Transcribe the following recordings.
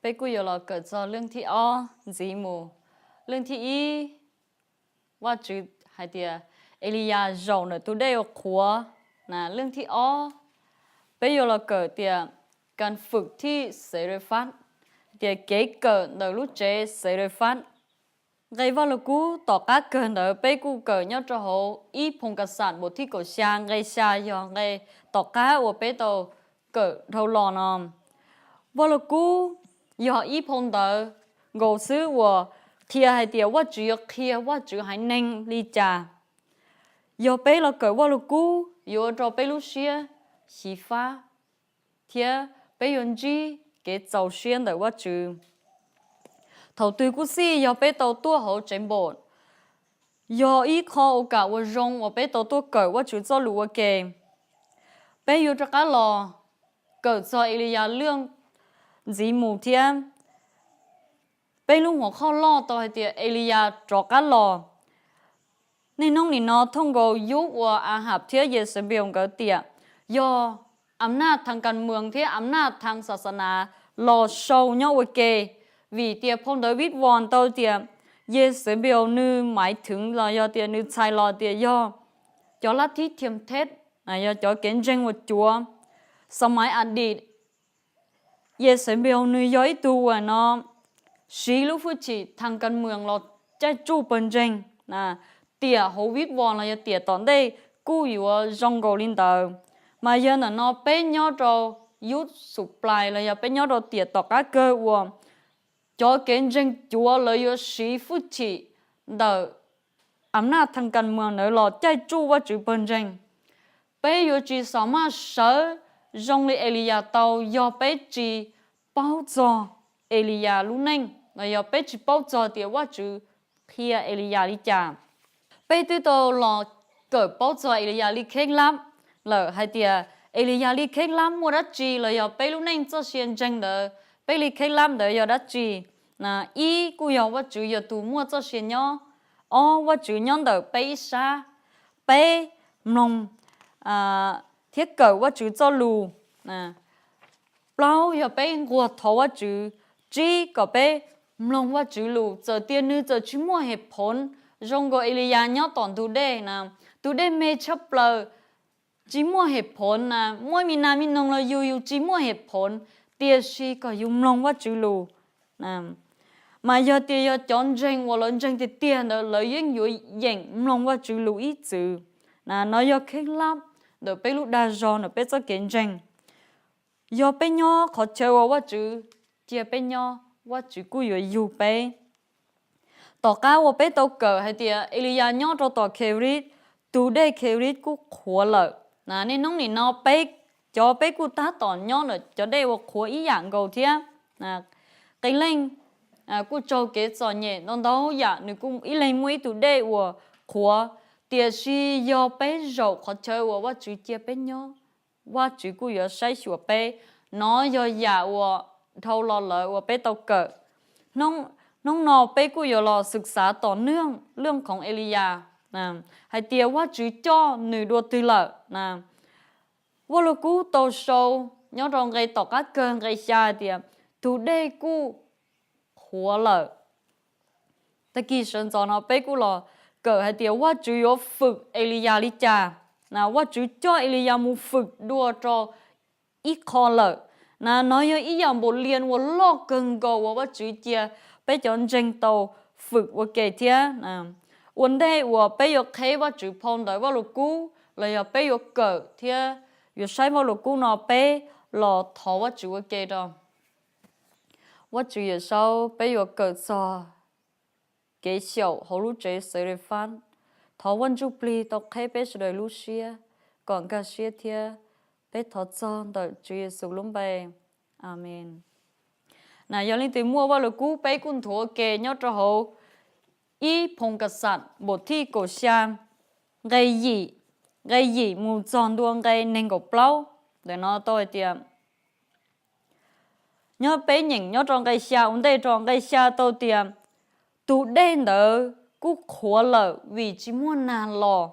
peb kuj yuav los kawm txog leej thib ob ntxiv mus. Leej thib ib, Vajtswv hais tias Eliyas zaum ntawm tus dej uas qhuav. Leej thib ob, peb yuav los kawm tias kas fwm thib Xerefav, tias kev kawm ntawm lub tsev Xerefav. Nqe Vajluskub tom qab kawg ntawd peb kuj kawm nyob rau hauv ib Phoo Kas Xas npuas thib kaum xya nqe xya yog nqe tom qab uas peb tau kawm dhau los no. Vajluskub yog ib phau ntawv nkaus xwb uas qhia hais tias Vajtswv yuav qhia Vajtswv haiv neeg li cas. Yog peb los kawm Vajluskub yuav ua rau peb lub siab xyiv fab thiab peb yuav ntsib kev txaus siab ntawm Vajtswv. Thaum twg kuj xij yog peb tau tuaj hauv tsev npaum, yog ib qho ua kam ua zoo uas peb tau tuaj kawm Vajtswv txoj lus ua ke. Peb yuav rov qab los kawm txog Eliyas lwj ntxiv mus thiab. Peb lub hauv qhoj loj tau hais tias Eliyas rov qab los. Niaj hnub nim no thooj nkaus yub uas Ahas thiab Yexebees nkawd tiam, yog am naj thaj kas mws thiab am naj thaj xas xas nas los sau nyob ua ke, vim tias phau ntawv Vij Vos tau tias Yexebees nws maiv theev los yog tias nws txhais los tias yog cov lab thib thiam theb, yog cov kev ntseeg uas cuav. Xas Maiv Adim, Yexebees nws yog ib tug uas no siv lub hwj chim thaj kas mws los caij tsuj pawg ntseeg. Tiam hauv Vij Vos los yog tiam tom ntej kuj yuav zoo nkaus li ntawd. Mas yog ntawm no peb nyob rau yub xus plais los yog peb nyob rau tiam tom qab kawg uas cov kev ntseeg cuav lawv yuav siv hwj chim ntawm am naj thaj kas mws ntawd los caij tsuj Vajtswv pawg ntseeg. Peb yuav tsis xav maj sawv zoo li Eliyas tau yog peb tsis paub txog Eliyas lub neej los yog peb tsis paub txog tias Vajtswv qhia Eliyas li cas. Peb twb tau los kawm paub txog Eliyas li Kheeb Lab lawm hais tias Eliyas li Kheeb Lab muaj dab tsi los yog peb lub neej txoj sia ntseeg ntawd, peb li Kheeb Lab ntawd yog dab tsi. Ib kuj yog Vajtswv yog tus muaj txoj sia nyob. Ob, Vajtswv nyob ntawm peb ib sab, peb mloog thiab kawm Vajtswv txoj lus. Plaub, yog peb nquag thov Vajtswv. Tsib, kom peb mloog Vajtswv lus txawm tias nws txawm tsis muaj hem phoov zoo nkaus Eliyas nyob tom ntug dej na, tus dej me tshaj plaws, tsis muaj hem phoov na, muaj me nas me noog los yus yus tsis muaj hem phoov, tiam sis kom yus mloog Vajtswv lus. Mas yog tias yog cov ntseeg uas lawv ntseeg tiag tiag ntawd lawv yeej yuav yeem mloog Vajtswv lus ib txwm. No yog Kheeb Lab ntawm peb lub dag zog ntawm peb txoj kev ntseeg. Yog peb nyob qhov chaw uas Vajtswv cia peb nyob, Vajtswv kuj yuav yug peb. Tom qab uas peb tau kawm hais tias Eliyas nyob rau tom Kheris, tus dej Kheris kuj qhuav lawm. Niaj hnub nim no peb, cov peb kuj tab tom nyob ntawm cov dej uas qhuav ib yam nkaus thiab. Qee leej kuj raug kev txom nyem ntau ntau yam, nws kuj ib leeg muaj ib tug dej uas qhuav, tiam sis yog peb zaum qhov chaw uas Vajtswv cia peb nyob, Vajtswv kuj yuav saib xyuas peb. Nov yog yam uas dhau los lawm uas peb tau kawm. Hnub no peb kuj yuav los xwm xav tom nws lwj khoov Eliyas hais tias Vajtswv coj nws dua twg lawm. Vajluskub tau sau nyob rau nqe tom qab kawg nqe xya hais tias tus dej kuj qhuav lawm. Tag kis sawv ntxov no peb kuj los kawm hais tias Vajtswv yuav fwm Eliyas li cas. Vajtswv coj Eliyas mus fwm dua rau ib qho lawm. Nov yog ib yam npaum li uas loj kawg nkaus uas Vajtswv cia peb cov ntseeg tau fwm ua ke thiab. Ua ntej uas peb yuav qheb Vajtswv phau ntawv Vajluskub los yog peb yuav kawm thiab yuav saib Vajluskub no peb los thov Vajtswv ua ke rau. Vajtswv Yawmsaub, peb yuav kawm txog kev xyaum hauv lub tsev Xelefas. Thov Vaj Ntsujplig tau qheb peb sawv daws lub siab kom nkag siab thiab. Peb thov txog ntawm Tswv Yexus lub npe, Amees. Yog leej twg muaj Vajluskub peb kuj nthuav ua ke nyob rau hauv ib Phoo Kas Xas npuam thib kaum xya nqe yim, nqe yim mus txog ntua nqe nees nkaum plaub. Ntawm no tau hais tias nyob peb nyeem nyob rau nqe xya ua ntej rau nqe xya tau tias tus dej ntawd kuj qhuav lawm vim tsis muaj nag los.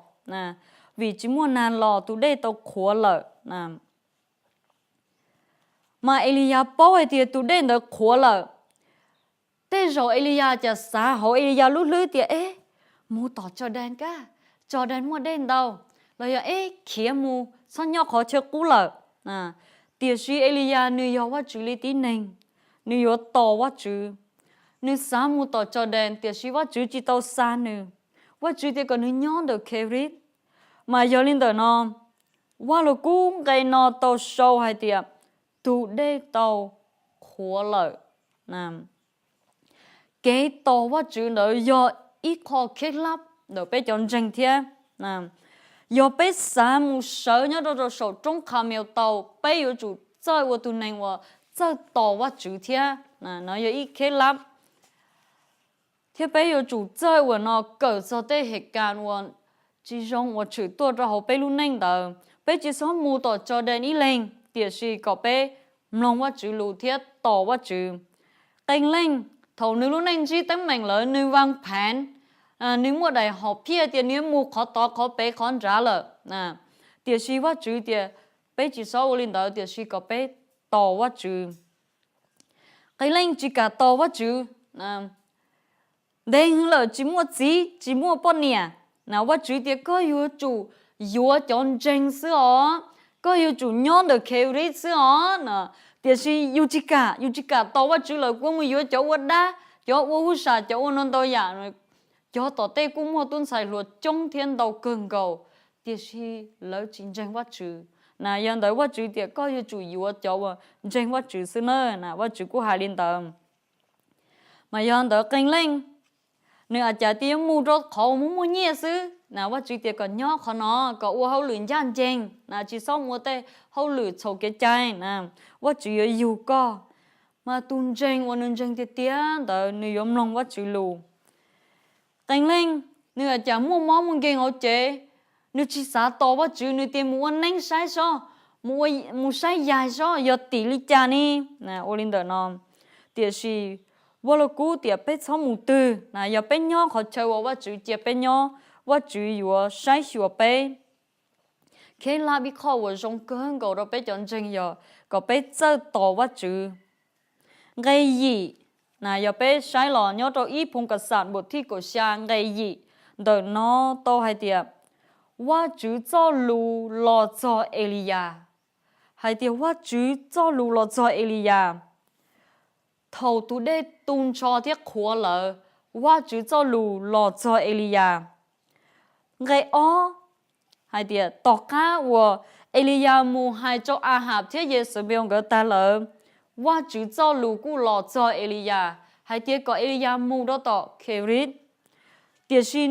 Vim tsis muaj nag los tus dej tau qhuav lawm. Mas Eliyas paub hais tias tus dej ntawd qhuav lawm. Tej zaum Eliyas cas xav hauv Eliyas lub hlwb tias, Eb, mus tom Jordan kab, Jordan muaj dej ntau, los yog eb khiav mus txhob nyob qhov chaw qub lawm. Tiam sis Eliyas nws yog Vajtswv li tib neeg, nws yuav tos Vajtswv. Nws xav mus tom Jordan tiam sis Vajtswv tsis tau xa nws. Vajtswv tias kom nws nyob ntawm Kheris. Mas yog li ntawm no, Vaj Lug Kub nqe no tau sau hais tias tus dej tau qhuav lawm. Kev tos Vajtswv ntawd yog ib qho kheb lab ntawm peb cov ntseeg thiab. Yog peb xav mus sawv nyob rau rau saum roob Qhameutaus, peb yuav tsum txawj ua tus neeg uas txawj tos Vajtswv thiab. No yog ib kheb lab thiab peb yuav tsum txawj ua no kawm txog tej hem kas uas tsis zoo uas tshwm tuaj rau hauv peb lub neej ntawd. Peb tsis txhob mus tom Jordan ib leeg, tiam sis kom peb mloog Vajtswv lus thiab tos Vajtswv. Qee leej, thaum nws lub neej ntsib teeb meem lawm nws vaj phav, nws muaj daim hom phiaj tias nws yuav mus qhov tod qhov pem qhov nrad lawm. Tiam sis Vajtswv tias peb tsis txhob ua li ntawd, tiam sis kom peb tos Vajtswv. Qee leej tsis kam tos Vajtswv, ntev hwv lawm tsis muaj txiv tsis muaj poj niam. Vajtswv tias koj yuav tsum yuav cov ntseeg xwb os, koj yuav tsum nyob ntawm Kheris xwb os. Tiam sis yus tsis kam, yus tsis kam tos Vajtswv lawm, kuv mus yuav cov ua dab, cov ua huj sam, cov ua no ntau yam. Cov tom tej kuj muaj tub ntxhais hluas coob thiab ntau kawg nkaus, tiam sis lawv tsis ntseeg Vajtswv. Na yog ntawd Vajtswv tias koj yuav tsum yuav cov uas ntseeg Vajtswv xwb na. Na Vajtswv kuj hais li ntawd. Mas yog ntawd qee leej, nws a cas tias yuav mus rau qhov uas muaj muaj nyiaj xwb. Na Vajtswv tias kom nyob qhov no, kom ua hauj lwm ncaj ncees, na tsis txhob ua tej hauj lwm txhaum kev cai. Na Vajtswv yuav yug koj. Mas tus ntseeg uas nws ntseeg tiag tiag ntawd nws yuav mloog Vajtswv lus. Qee leej, nws a cas muaj mob muaj nkeeg hauv cev, nws tsis xav tos Vajtswv, nws tias mus ua neeb saib sob, mus saib yaig sob yog tim li cas ni. Ua li ntawm no, tiam sis Vaj Lug Kub tias peb txhob mus twg, na yog peb nyob qhov chaw uas Vajtswv cia peb nyob, Vajtswv yuav saib xyuas peb. Kheb lab ib qho uas zoo kawg nkaus rau peb cov ntseeg yog kom peb txawj tos Vajtswv. Nqe yim, na yog peb saib los nyob rau ib Phoo Kas Xam npuam thij kaum xya nqe yim, ntawm no tau hais tias Vajtswv txoj lus los txog Eliyas. Hais tias Vajtswv txoj lus los txog Eliyas. Thaum tus dej tu nrho thiab qhuav lawm, Vajtswv txoj lus los txog Eliyas. Nqe ob hais tias tom qab uas Eliyas mus hais rau Ahas thiab Yexabees nkawd tag lawm, Vajtswv txoj lus kuj los txog Eliyas hais tias kom Eliyas mus rau tom Kheris. Tiam sis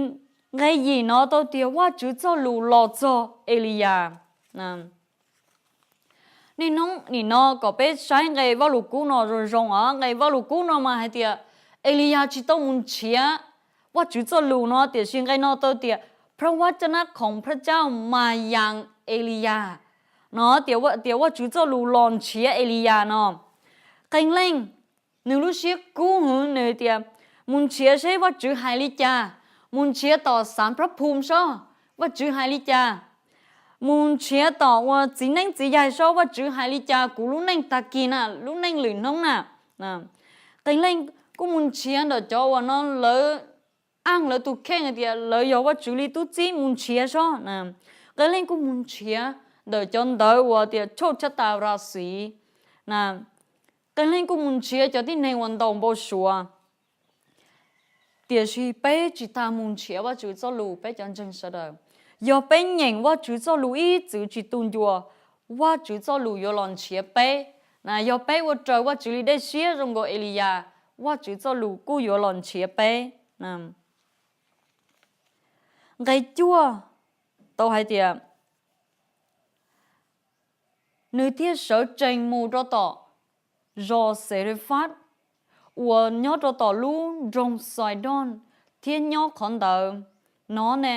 nqe yim no tau tias Vajtswv txoj lus los txog Eliyas. Niaj hnub nim no kom peb saib nqe Vaj Lug Kub no zoo zoo os. Nqe Vaj Lug Kub no mas hais tias Eliyas tsis tau mus nrhiav Vajtswv txoj lus no, tiam sis nqe no tau tias พระวจนะของพระเจ้ามายังเอลียาห์ no tias Vajtswv txoj lus los nrhiav Eliyas no. Qee leej, nws lub siab kub hwv, nws tias mus nrhiav seb Vajtswv hais li cas, mus nrhiav tom Xav Phab Phum sob, Vajtswv hais li cas, mus nrhiav tom uas txiv neeb txiv yaig sob, Vajtswv hais li cas kuv lub neej tag kis na, lub neej lwm hnub na. Qee leej kuj mus nrhiav ntawm cov uas no lawv aj lawv tus kheej tias lawv yog Vajtswv li tub txib, mus nrhiav sob. Qee leej kuj mus nrhiav ntawm cov ntawv uas tias โชคชะตาราศี na. Qee leej kuj mus nrhiav cov tib neeg uas ntaus npau suav. Tiam sis peb tsis tas mus nrhiav Vajtswv txoj lus, peb cov ntseeg sawv daws. Yog peb nyeem Vajtswv txoj lus ib txwm tsis tu ncua, Vajtswv txoj lus yuav los nrhiav peb. Na yog peb ua raws Vajtswv li dej siab zoo nkaus Eliyas, Vajtswv txoj lus kuj yuav los nrhiav peb. Nqe cuaj tau hais tias nws thiaj sawv tsees mus rau tom zos Xerefas uas nyob rau tom lub nroog Xaidoos thiab nyob qhov ntawd. No ne,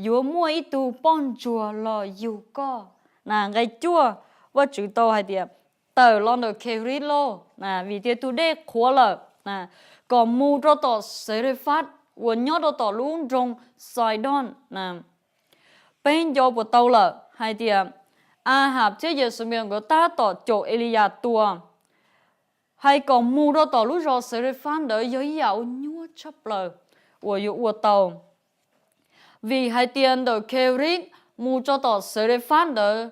yuav muaj ib tug poj ntsuag los yug koj. Na nqe cuaj, Vajtswv tau hais tias tawm los ntawm Kheris lauj, na vim tias tus dej qhuav lawm, na kom mus rau tom Xerefas uas nyob rau tom lub nroog Xaidoos. Na peb nco puas tau lawm hais tias Ahab thiab Yexemias nkawd tab tom caum Eliyas tua. Hais kom mus rau tom lub zos Xarefath ntawd yog ib yam uas nyuaj tshaj plaws uas yuav ua tau, vim hais tias ntawm Kheris mus tso tom Xarefath ntawd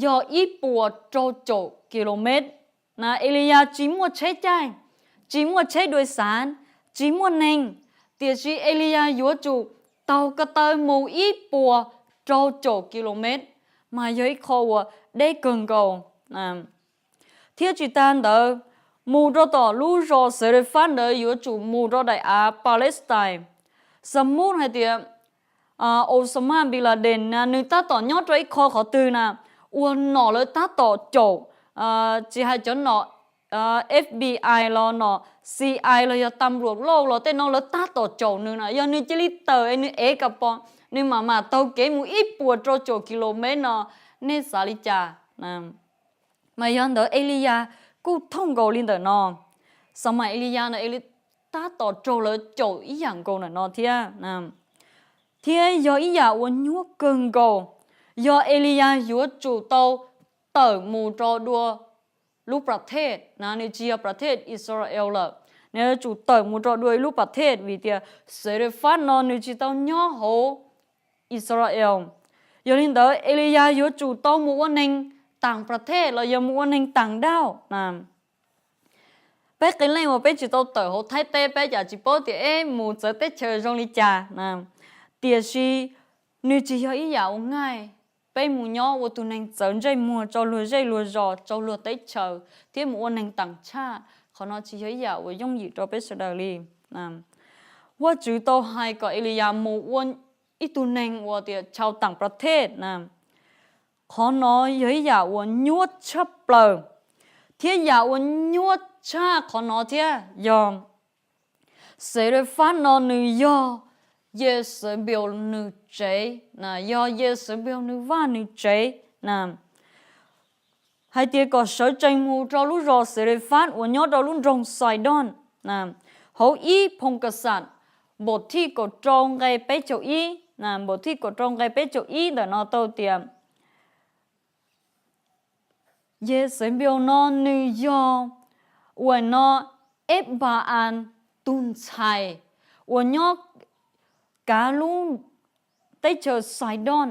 yog ib puas rau caum kilomev. Na Eliyas tsis muaj tsheb caij, tsis muaj tsheb dua xav, tsis muaj neeg, tiam sis Eliyas yuav tsum taug ko taw mus ib puas rau caum kilomev, mas yog ib qho uas deb kawg nkaus. Thiab tsis tas ntawd, mus rau tom lub zos Xarefath ntawd yuav tsum mus rau daim av Palestine. Xamus hais tias Osama bin Laden na nws tab tom nyob rau ib qho qhov twg na, uas nom lawv tab tom caum, tsis hais cov nom F B I los nom C I los yog tam luam lauj los tej no lawv tab tom caum nws na, yog nws cia li tawm es nws ev kas pos, nws mam mam taug kev mus ib puas rau caum kilomev no, nej xav li cas? Mas yog ntawd Eliyas kuj thooj nkaus li ntawm no. Xamas Eliyas ntawd tab tom raug lawv caum ib yam nkaus ntawm no thiab. Thiab yog ib yam uas nyuaj kawg nkaus, yog Eliyas yuav tsum tau tawm mus rau dua lub prathej na, nws tsis yog prathej Israel lawm, nws yuav tsum tawm mus rau dua ib lub prathej vim tias Xarefath no nws tsis tau nyob hauv Israel. Yog li ntawd Eliyas yuav tsum tau mus ua neeg taam prathej los yog mus ua neeg taam dauj na. Peb qee leej uas peb tsis tau tawm hauv Thaib teb peb cas tsis paub tias mus txawv teb chaws zoo li cas na. Tiam sis nws tsis yog ib yam uas ngaij, peb mus nyob ua tus neeg txawv ntsej muag rau luag zej luag zos, rau luag teb chaws thiab mus ua neeg taam tshaj, qhov no tsis yog ib yam uas yooj yim rau peb sawv daws li. Vajtswv tau hais kom Eliyas mus ua ib tug neeg uas tias chaw taam prathej na. Qhov no yog ib yam uas nyuaj tshaj plaws, thiab yam uas nyuaj tshaj qhov no thiab yog Xarefath no nws yog Yexenpees nws tsev, yog Yexenpees nws vaj nws tsev na. Hais tias kom sawv tsees mus rau lub zos Xarefath uas nyob rau lub nroog Xaidoos. Hauv ib Phoo Kas Xas npaum thib kaum rau nqe peb caug ib, npaum thib kaum rau nqe peb caug ib ntawm no tau tias Yexenpees no nws yog uas no Enpas-as tus ntxhais uas nyob kav lub teb chaws Xaidoos.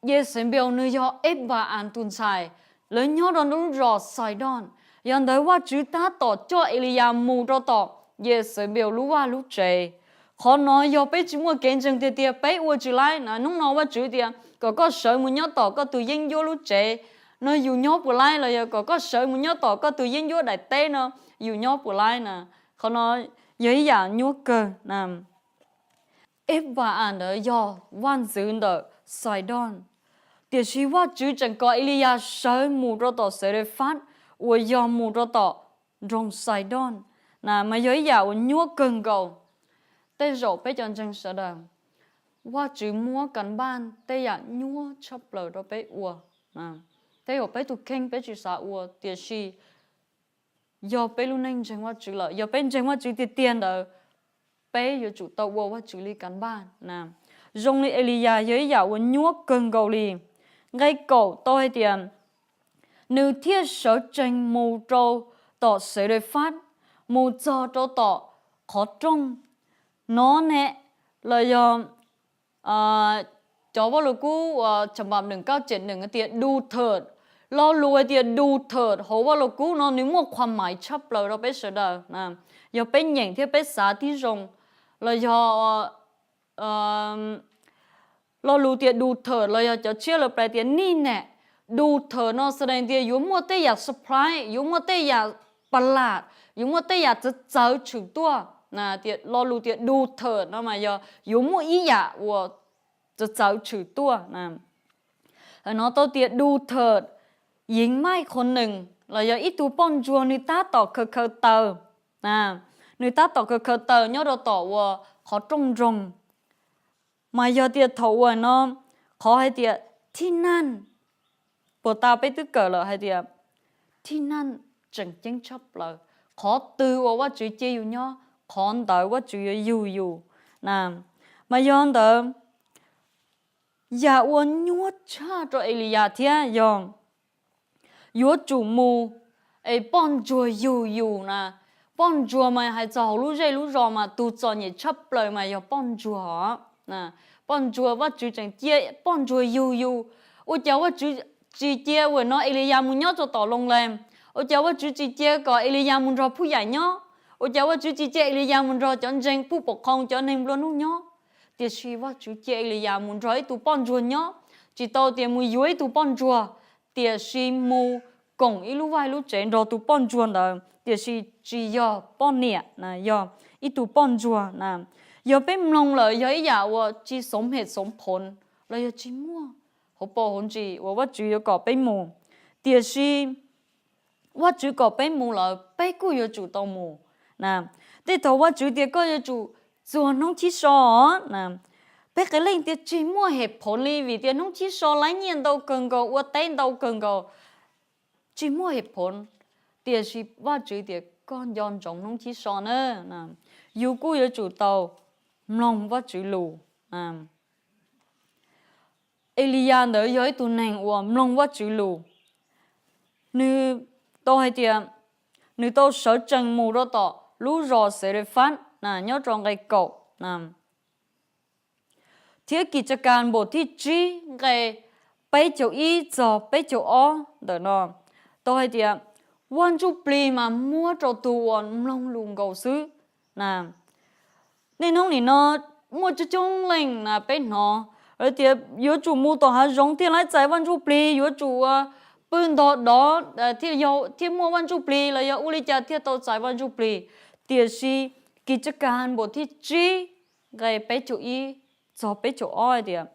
Yexenpees nws yog Enpas-as tus ntxhais, lawv nyob rau lub zos Xaidoos. Yog ntawd Vajtswv tab tom coj Eliyas mus rau tom Yexenpees lub vaj lub tsev. Qhov no yog peb tsis muaj kev ntseeg tiag tiag peb ua tsis laib na. Hnub no Vajtswv tias kom koj sawv mus nyob tom koj tus yeeb ncuab lub tsev no yus nyob puas laib, los yog kom koj sawv mus nyob tom koj tus yeeb ncuab daim teb no yus nyob puas laib na. Qhov no yog ib yam nyuaj kawg na. Enpas-as ntawd yog vaj ntxwv ntawm Xaidoos, tiam sis Vajtswv tseem kom Eliyas sawv mus rau tom Xarefath uas yog mus rau tom nroog Xaidoos na, mas yog ib yam uas nyuaj kawg nkaus. Tej zaum peb cov ntseeg sawv daws, Vajtswv muab kas npaj tej yam nyuaj tshaj plaws rau peb ua. Tej zaum peb tus kheej peb tsis xav ua, tiam sis yog peb lub neej ntseeg Vajtswv lawm, yog peb ntseeg Vajtswv tiag tiag ntawd, peb yuav tsum tau ua Vajtswv li kas npaj na. Zoo li Eliyas yog ib yam uas nyuaj kawg nkaus li. Nqe kaum tau hais tias, nws thiaj sawv tsees mus rau tom Xarefath, mus txog rau tom qhov rooj no ne, los yog cov Vaj Lug Kub Cham Npam Nees Kauj Cem Nees tias du thawm. Lo lus hais tias du thawm hauv Vaj Lug Kub no nws muaj qhuas maiv tshaj plaws rau peb sawv daws. Yog peb nyeem thiab peb xav tib zoo, los yog lo lus tias du thawm los yog cov tshiab lawv ples tias nij nam. Du thawm no xav tias yuav muaj tej yam surprise, yuav muaj tej yam pa lam, yuav muaj tej yam txawv txawv tshwm tuaj. Tias lo lus tias du thawm no mas yog yuav muaj ib yam uas txawv txawv tshwm tuaj. No tau tias du thawm, yij maij qhuas nees los yog ib tug poj ntsuag nws tab tom khaws khaws taws, nws tab tom khaws khaws taws nyob rau tom uas qhov rooj nroog. Mas yog tias thaum uas no qhov hais tias thij naj, puas ta peb twb kawm lawm hais tias thij naj tseem ceeb tshaj plaws, qhov twg uas Vajtswv cia yus nyob, qhov ntawd Vajtswv yuav yug yus na. Mas yog ntawd yam uas nyuaj tshaj rau Eliyas thiab yog yuav tsum mus es poj ntsuag yug yus na. Poj ntsuag mas hais txog hauv lub zej lub zos mas tus txom nyem tshaj plaws mas yog poj ntsuag. Poj ntsuag, Vajtswv tseem cia poj ntsuag yug yus. Ua cas Vajtswv tsis cia uas no Eliyas mus nyob rau tom Loos Lees? Ua cas Vajtswv tsis cia kom Eliyas mus nrog phuj yaim nyob? Ua cas Vajtswv tsis cia Eliyas mus nrog cov ntseeg phuj pom qhoo, cov neeg nplua nuj nyob? Tiam sis Vajtswv cia Eliyas mus nrog ib tug poj ntsuag nyob, tsis tau tias mus yuav ib tug poj ntsuag, tiam sis mus koom ib lub vaj lub tsev nrog tus poj ntsuag ntawd, tiam sis tsis yog poj niam, yog ib tug poj ntsuag na. Yog peb mloog lawm yog ib yam uas tsis xov hem xov phoov los yog tsis muaj hauv paus hauv ntsis uas Vajtswv yuav kom peb mus, tiam sis Vajtswv kom peb mus lawm peb kuj yuav tsum tau mus na. Tej thaum Vajtswv tias koj yuav tsum txuag hnub thib so os na, peb qee leej tias tsis muaj hem phoov li vim tias hnub thib so laib nyiaj ntau kawg nkaus, ua teb ntau kawg nkaus, tsis muaj hem phoov. Tiam sis Vajtswv tias koj nco ntsoov hnub thib so na, yus kuj yuav tsum tau mloog Vajtswv lus. Eliyas ntawd yog ib tug neeg uas mloog Vajtswv lus. Nws tau hais tias nws tau sawv tsees mus rau tom lub zos Xerefas na, nyob rau nqe kaum na. Thiab Kim Tsa Kas npaum thib tsib nqe peb caug ib txog peb caug ob ntawm no tau hais tias Vaj Ntsujplig mas muab rau tus uas mloog lus nkaus xwb na. Niaj hnub nim no muaj coob coob leej na peb hnov lawv tias yuav tsum mus tom hav zoov thiaj laib txais Vaj Ntsujplig, yuav tsum ua pw ntog dov thiaj muaj Vaj Ntsujplig los yog ua li cas thiaj tau txais Vaj Ntsujplig. Tiam sis Kim Tsa Kas npaum thib tsib nqe peb caug ib txog peb caug ob hais tias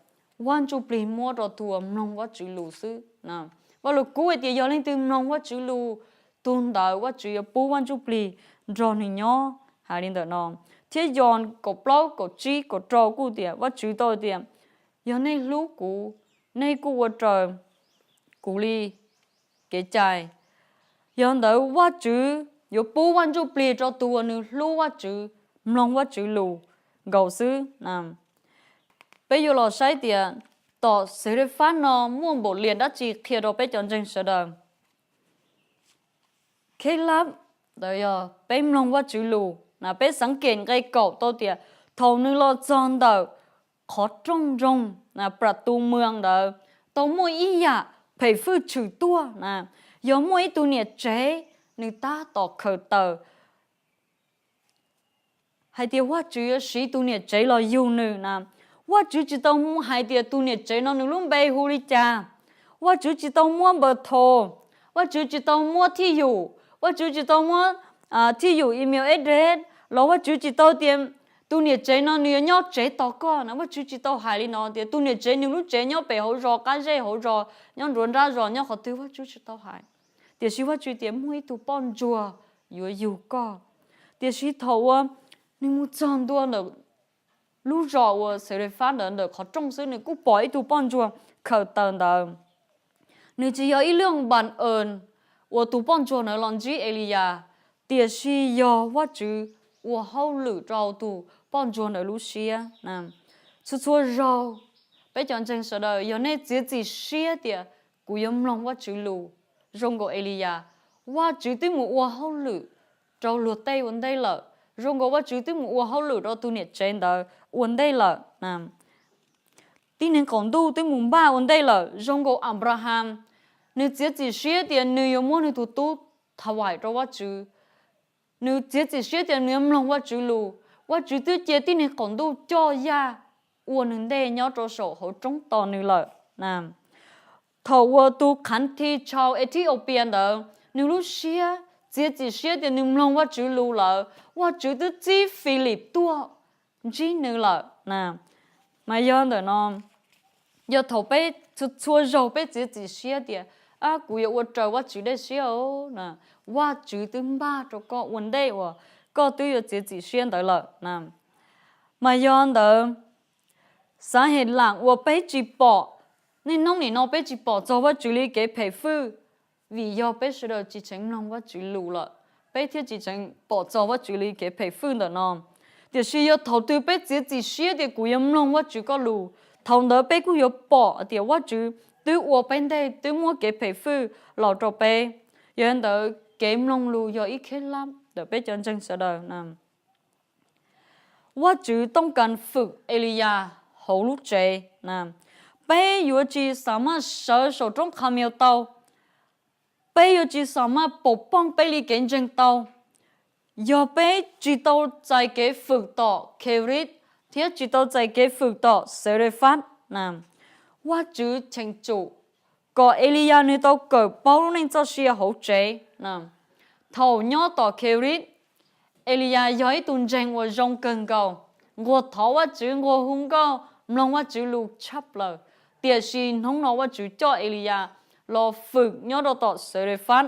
Vaj Ntsujplig muab rau tus uas mloog Vajtswv lus xwb. Vaj Lug Kub hais tias yog leej twg mloog Vajtswv lus, tus ntawd Vajtswv yuav pub Vaj Ntsujplig nrog nws nyob, hais li ntawm no. Thiab Yoos kaum plaub kaum tsib kaum rau kuj tias Vajtswv tau tias yog nej hlub kuv, nej kuj ua raws kuv li kev cai. Yog ntawd Vajtswv yuav pub Vaj Ntsujplig rau tus uas nws hlub Vajtswv, mloog Vajtswv lus nkaus xwb. Peb yuav los saib tias tom Xerefas no muaj npaum li dab tsi qhia rau peb cov ntseeg sawv daws. Khev lab, ntawd yog peb mloog Vajtswv lus na, peb xav kev nqe kaum tau tias thaum nws los txog ntawm qhov rooj nroog na, pram tus mwam ntawd, tau muaj ib yam phem fwj tshwm tuaj na, yog muaj ib tug niam tsev nws tab tom khaws taws hais tias Vajtswv yuav siv tus niam tsev los yug nws na. Vajtswv tsis tau hais tias tus niam tsev no nws lub npe hu li cas. Vajtswv tsis tau muab npawb thos, Vajtswv tsis tau muab thij yum, Vajtswv tsis tau muab thij yum email address los Vajtswv tsis tau tias tus niam tsev no nws yuav nyob tsev tos koj na. Vajtswv tsis tau hais li no tias tus niam tsev nws lub tsev nyob pem hauv zos, qab zej hauv zos, nyob nruab nrab zos, nyob qhov twg, Vajtswv tsis tau hais. Tiam sis Vajtswv tias muaj ib tug poj ntsuag yuav yug koj. Tiam sis thaum uas nws mus txog ntua ntawm lub zos uas Xerefas ntawd, ntawm qhov rooj xwb, nws kuj pom ib tug poj ntsuag khaws taws ntawd. Nws tsis yog ib lub npas ees uas tus poj ntsuag ntawd los ntsib Eliyas, tiam sis yog Vajtswv ua hauj lwm rau tus poj ntsuag ntawd lub siab. Txhua txhua zaug peb cov ntseeg sawv daws, yog nej txiav txim siab tias kuv yuav mloog Vajtswv lus zoo nkaus Eliyas, Vajtswv twb mus ua hauj lwm rau luag tej ua ntej lawm, zoo nkaus Vajtswv twb mus ua hauj lwm rau tus niam tsev ntawd ua ntej lawm. Tib neeg qaum ntuj twb mus npaj ua ntej lawm, zoo nkaus Anplahas, nws txiav txim siab tias nws yuav muab nws tus tub thav vaim rau Vajtswv. Nws txiav txim siab tias nws yuav mloog Vajtswv lus. Vajtswv twb cia tib neeg qaum ntuj coj yaj ua nws ntej nyob rau saum hauv roob tos nws lawm. Thaum uas tus khav thi chaw Ethiopia ntawd, nws lub siab txiav txim siab tias nws mloog Vajtswv lus lawm, Vajtswv twb txib Filip tuaj ntsib nws lawm. Mas yog ntawm no, yog thaum peb txhua zaug peb txiav txim siab tias, ab, kuv yuav ua raws Vajtswv dej siab os, Vajtswv twb npaj rau koj ua ntej uas koj twb yuav txiav txim siab ntawd lawm. Mas yog ntawd, xav hem lam uas peb tsis pom, niaj hnub nim no peb tsis pom txog Vajtswv li kev phem fwj, vim yog peb sawv daws tsis tseem mloog Vajtswv lus lawm, peb thiaj tsis tseem pom txog Vajtswv li kev phem fwj ntawm no. Tiam sis yog thaum twg peb txiav txim siab tias kuv yuav mloog Vajtswv koj lus, Thaum ntawd peb kuj yuav pom tias Vajtswv twb ua peb ntej, twb muab kev phem fwj los rau peb. Yog li ntawd kev mloog lus yog ib kheb lab ntawm peb cov ntseeg sawv daws. Vajtswv tooj kas fwm Eliyas hauv lub tsev. Peb yuav tsis xav maj sawv saum roob Qhamius tau. Peb yuav tsis xav maj pov pooj peb li kev ntseeg tau yog peb tsis tau txais kev fwm tom Kheris thiab tsis tau txais kev fwm tom Xelefas. Vajtswv cheem tsum kom Eliyas nws tau kawm paub lub neej txoj sia hauv tsev. Thaum nyob tom Kheris, Eliyas yog ib tug ntseeg uas zoo kawg nkaus, nquag thov Vajtswv, nquag hu nkauj, mloog Vajtswv lus tshaj plaws. Tiam sis hnub no Vajtswv coj Eliyas los fwm nyob rau tom Xelefas.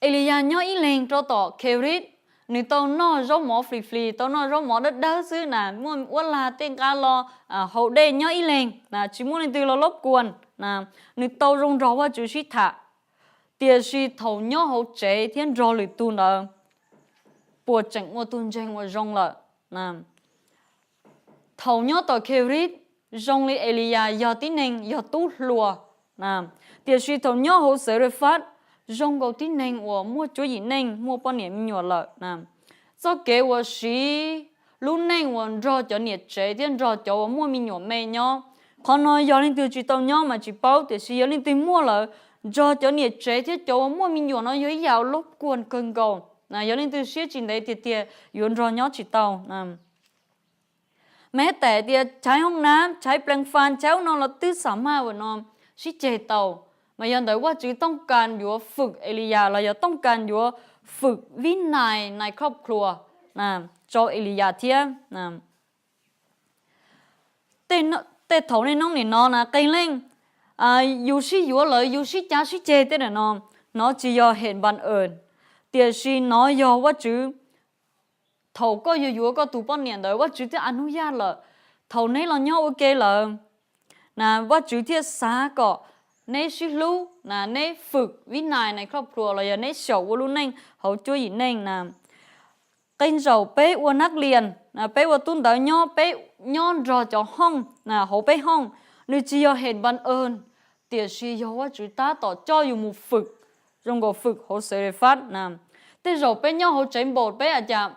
Eliyas nyob ib leeg rau tom Kheris, nws tau noj zaub mov flis flis, tau noj zaub mov dawb dawb xwb na, muaj uab lag tej nqa los haus dej nyob ib leeg, tsis muaj leej twg los lob kuas. Nws tau zoo nrog Vajtswv sib tham. Tiam sis thaum nyob hauv tsev thiab nrog lwm tus ntawd, puas tseem ua tus ntseeg uas zoo lawm? Thaum nyob tom Kheris, zoo li Eliyas yog tib neeg yog tub hluas, tiam sis thaum nyob hauv Xelefas, zoo nkaus tib neeg uas muaj cuab yim neej, muaj poj niam me nyuam lawm. Txoj kev uas siv lub neej uas nrog cov niam tsev thiab nrog cov uas muaj me nyuam me nyob, qhov no yog leej twg tsis tau nyob mas tsis paub, tiam sis yog leej twg muaj lawm, nrog cov niam tsev thiab cov uas muaj me nyuam no yog ib yam uas lob kuas kawg nkaus. Yog leej twg siab tsis ntev tiag tiag yuav nrog nyob tsis tau. Mas tes tias tshaib hoob nab, tshaib plees fas, tshaib ub no los twb xam maj ua no sib ceg tau. Mas yog ntawd Vajtswv tooj kas yuav fwm Eliyas los yog tooj kas yuav fwm vib nais nais khob khluas rau Eliyas thiab. Tej thaum nej hnub nim no na qee leej yus sib yuav lawm, yus sib cav sib ceg tej no, no tsis yog hem npas awm, tiam sis no yog Vajtswv. Thaum koj yuav yuav koj tus poj niam ntawd Vajtswv twb a hnub yaj lawm, thaum neb los nyob ua ke lawm, na Vajtswv thiaj xav kom neb sib hlub, na neb fwm vib nais nais khob khluas los yog neb xyaum ua lub neej hauv cuab yim neej na. Qee zaum peb ua nab lias, peb ua tub ntawv nyob, peb nyob nrog cov hooj, hauv peb hooj, nws tsis yog hem npas awm, tiam sis yog Vajtswv tab tom coj yus mus fwm, zoo nkaus fwm hauv Xelefas na. Tej zaum peb nyob hauv tsev npaum peb a cas